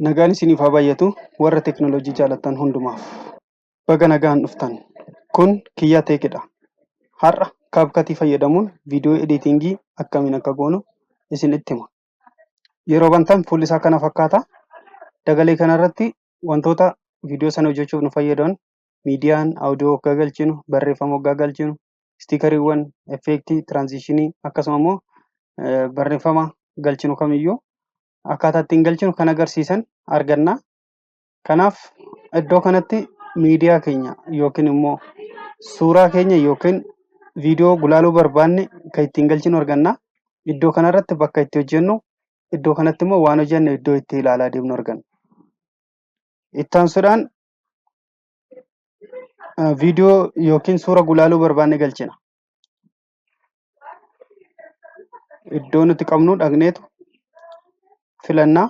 Nagaan isiniif haa baay'atu warra teekinooloojii jaallattan hundumaaf. Baga nagaan dhuftan. Kun Kiyyaa Teekidha. Har'a CapCut fayyadamuun viidiyoo editingii akkamiin akka goonu isinitti hima. Yeroo bantan fuulli isaa kana fakkaata. Dagalee kanarratti wantoota viidiyoo sana hojjechuuf nu fayyadan miidiyaan audio hoggaa galchinu, barreeffama hoggaa galchinu, stickeriiwwan, effectii, transitionii akkasuma immoo barreeffama galchinu kamiyyuu akkaataa ittiin galchinu kan agarsiisan arganna. Kanaaf iddoo kanatti miidiyaa keenya yookiin immoo suuraa keenya yookiin viidiyoo gulaaluu barbaanne kan ittiin galchinu arganna. Iddoo kanarratti bakka itti hojjennu, iddoo kanatti immoo waan hojjenne iddoo itti ilaalaa deemnu arganna. Itti aansuudhaan viidiyoo yookiin suura gulaaluu barbaanne galchina. Iddoo nuti qabnu dhaqneetu filannaa.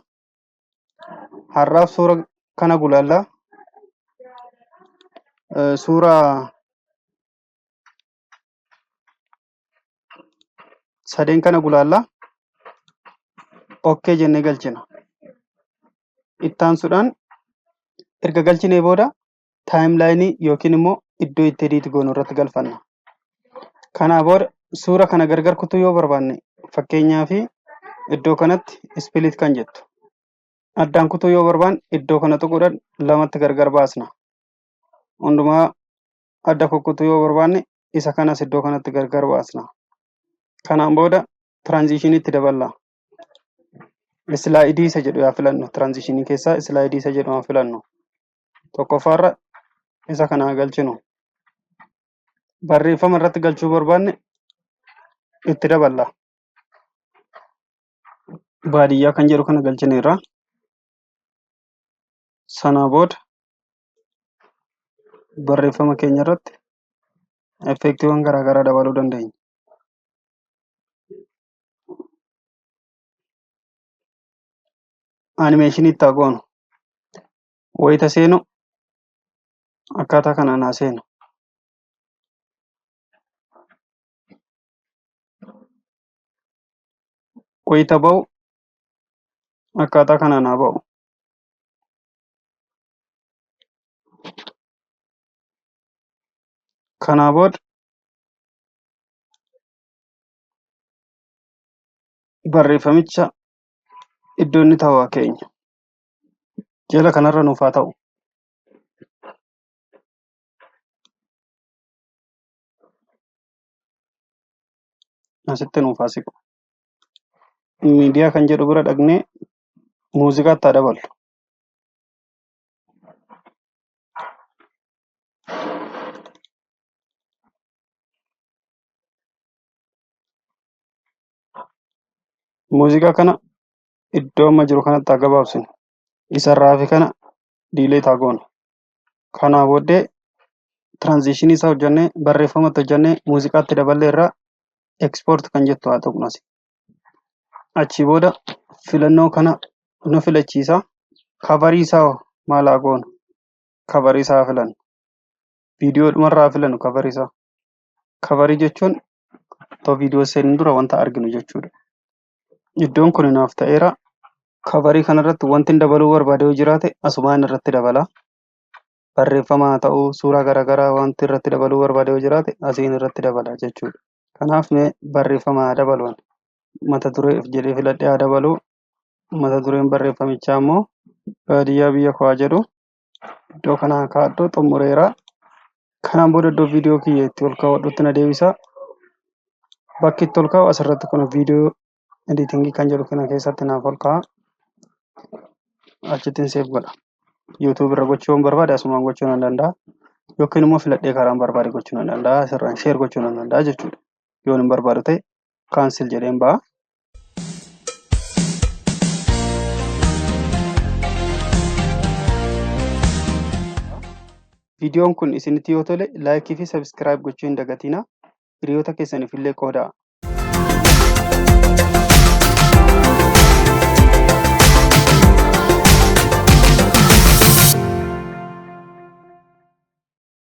Har'aaf suura kana gulaallaa. Suura sadeen kana gulaallaa. Okay jennee galchina. Itti aansuudhaan erga galchinee booda timelineii yookiin immoo iddoo itti edit goonu irratti galfanna. Kanaa booda suura kana gargar kutuu yoo barbaanne, fakkeenyaaf iddoo kanatti split kan jettu addaan kutuu yoo barbaanne, iddoo kana tuquudhaan lamatti gargar baasna. Hundumaa adda kukkutuu yoo barbaanne, isa kanas iddoo kanatti gargar baasna. Kanaan booda transitioniitti daballa. Slideii isa jedhu yaa filannu. Transitionii keessaa slideii isa jedhu haa filannu. Tokkoffaarra isa kana haa galchinu. Barreeffama irratti galchuu barbaanne itti daballa. Baadiyyaa kan jedhu kana galchineerra. Sanaa booda barreeffama keenya irratti effectiiwwan garaa garaa dabaluu dandeenya. Animationii itti haa goonu. Wayita seenu akkaataa kanaan haa seenu. Wayita ba'u akkaataa kanaan haa ba'u. Kanaa booda barreeffamicha iddoo inni taa'u haa keenyu. Jala kanarra nuuf haa ta'u. Asitti nuuf haa siqu. Miidiyaa kan jedhu bira dhaqnee muuziqaatti haa daballu. Muuziqaa kana iddoo amma jiru kanatti haa gabaabsinu. Isarraa hafe kana delete haa goonu. Kanaa booddee transitionii isaa hojjennee, barreeffamatti hojjennee, muuziqaatti daballee irraa export kan jettu haa tuqnu asi. Achii booda filannoo kana nu filachiisa. Coverii isaa maal haa goonu? Coverii isaa haa filannu. Viidiyoo dhumarraa haa filannu coverii isaa. Coverii jechuun otoo viidiyoo seenuun dura wanta arginu jechuudha. Iddoon kun naaf ta'eera. Coverii kanarratti wanti hin dabaluu barbaade yoo jiraate asumaan irratti dabala. Barreeffama haa ta'uu, suuraa garaagaraa wanti irratti dabaluu barbaade yoo jiraate asiin irratti dabala jechuudha. Kanaaf mee barreeffama haa dabalu. Mata duree jedhee filadhee haa dabalu. Mata dureen barreeffamichaa immoo baadiyyaa biyya koo haa jedhu. Iddoo kana kaa'adhu, xumureera. Kanaan booda iddoo viidiyoo kiyya itti ol kaawwadhutti na deebisa. Bakki itti ol kaa'u asirratti kun viidiyoo editingii kan jedhu kana keessatti naaf ol kaa'a. Achittiin save godha. YouTube irra gochuu yoon barbaade asumaan gochuu nan danda'a. Yookiin immoo filadhee karaan barbaade gochuu nan danda'a. Asirraan share gochuu nan danda'a jechuudha. Yoon hin barbaadu ta'e cancel jedheen ba'a. Viidiyoon kun isinitti yoo tole likeii fi subscribe gochuu hin dagatinaa. Hiriyoota keessaniif illee qoodaa.